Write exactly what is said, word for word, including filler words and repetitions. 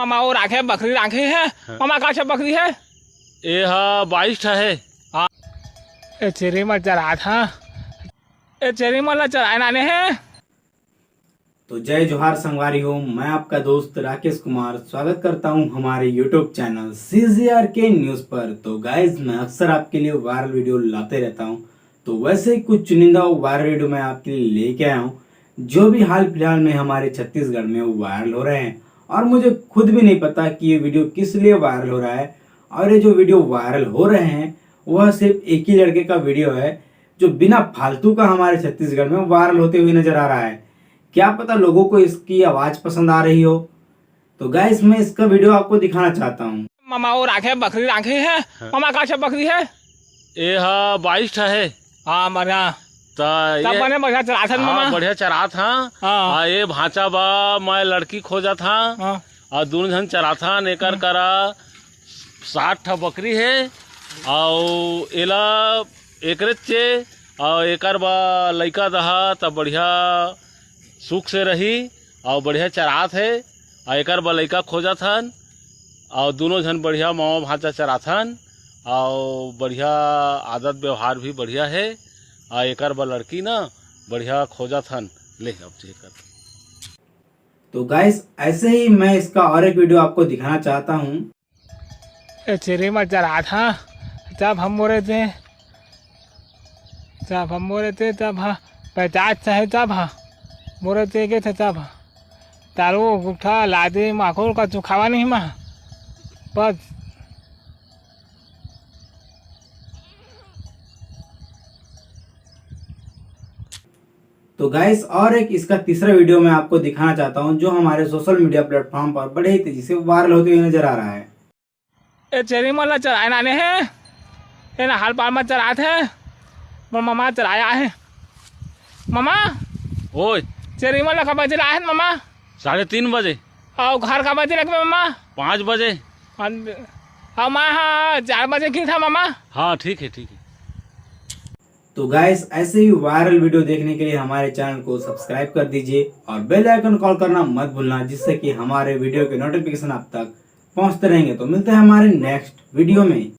मामा, वो राखे बकरी राखे हे। हाँ। मामा, का छ बकरी हे? ए हा बाईस ठा हे। हाँ। ए छेरी मन चरात हा। ए छेरी मन ला चराए लाने हे। तो जय जोहार संगवारी हो, मैं आपका दोस्त राकेश कुमार स्वागत करता हूं हमारे YouTube चैनल CGRK न्यूज़ पर। तो गाइस, मैं अक्सर आपके लिए वायरल वीडियो लाते रहता हूं, तो वैसे ही कुछ चुनिंदा वायरल वीडियो मैं आपके लिए लेके आया हूं, जो भी हाल फिलहाल में हमारे छत्तीसगढ़ में वायरल हो रहे हैं और मुझे खुद भी नहीं पता कि ये वीडियो किस लिए वायरल हो रहा है। और ये जो वीडियो वायरल हो रहे हैं, वह सिर्फ एक ही लड़के का वीडियो है, जो बिना फालतू का हमारे छत्तीसगढ़ में वायरल होते हुए नजर आ रहा है। क्या पता लोगों को इसकी आवाज पसंद आ रही हो। तो गाइस, मैं इसका वीडियो आपको दिखाना चाहता हूँ। मामा, वो राखे बकरी राखे हे। हाँ। मामा, का छ बकरी हे? ए हा बाईस ठा हे। हाँ, मना। त तब ये बने बढ़िया चरात हन, हाँ, मामा। बढ़िया चरात हा। हाँ। आ, ए भांचा बा, मैं लड़की खोजत हा। हाँ। आ, दूनों झन चराथन। एकर हाँ। करा साठ ठा बकरी हे, अउ एला एकरेच चे, अउ एकर बा लइका दहा, त बढ़िया सुख से रही, अउ बढ़िया चरात हे, अउ एकर बा लइका खोजत हन, अउ दूनों झन बढ़िया मामा भांचा चराथन, अउ बढ़िया आदत व्यवहार भी बढ़िया हे, अउ एकर बा लड़की ना बढ़िया खोजत हन। ले, अब चेक कर। तो गाइस, ऐसे ही मैं इसका और एक वीडियो आपको दिखाना चाहता हूँ। ए छेरी मन चरात हा, तब हम मोरे थे, तब हम मोरे थे, तब हा, पचास चाहे तब हा, मोरे थे के थे तब हा, तारो गुठा लादे माखोर का चुखावा नहीं मा, बस। तो गाइस, और एक इसका तीसरा वीडियो मैं आपको दिखाना चाहता हूँ, जो हमारे सोशल मीडिया प्लेटफॉर्म पर बड़े ही तेजी से वायरल होते हुए नजर आ रहा है। ए छेरी मन ला चराए लाने हे, ए ना हाल पाल में चरात हे, मोर मामा चराए आए हे। मामा, ओए। छेरी मन ला का बजे लाए हे मामा? साढ़े तीन बजे। अउ घर का बजे लगबे मामा? पाँच बजे। अन-, अउ मैं हा चार बजे गिन था मामा। हाँ, ठीक है, ठीक है। तो गाइस, ऐसे ही वायरल वीडियो देखने के लिए हमारे चैनल को सब्सक्राइब कर दीजिए और बेल आइकन कॉल करना मत भूलना, जिससे कि हमारे वीडियो के नोटिफिकेशन आप तक पहुंचते रहेंगे। तो मिलते हैं हमारे नेक्स्ट वीडियो में।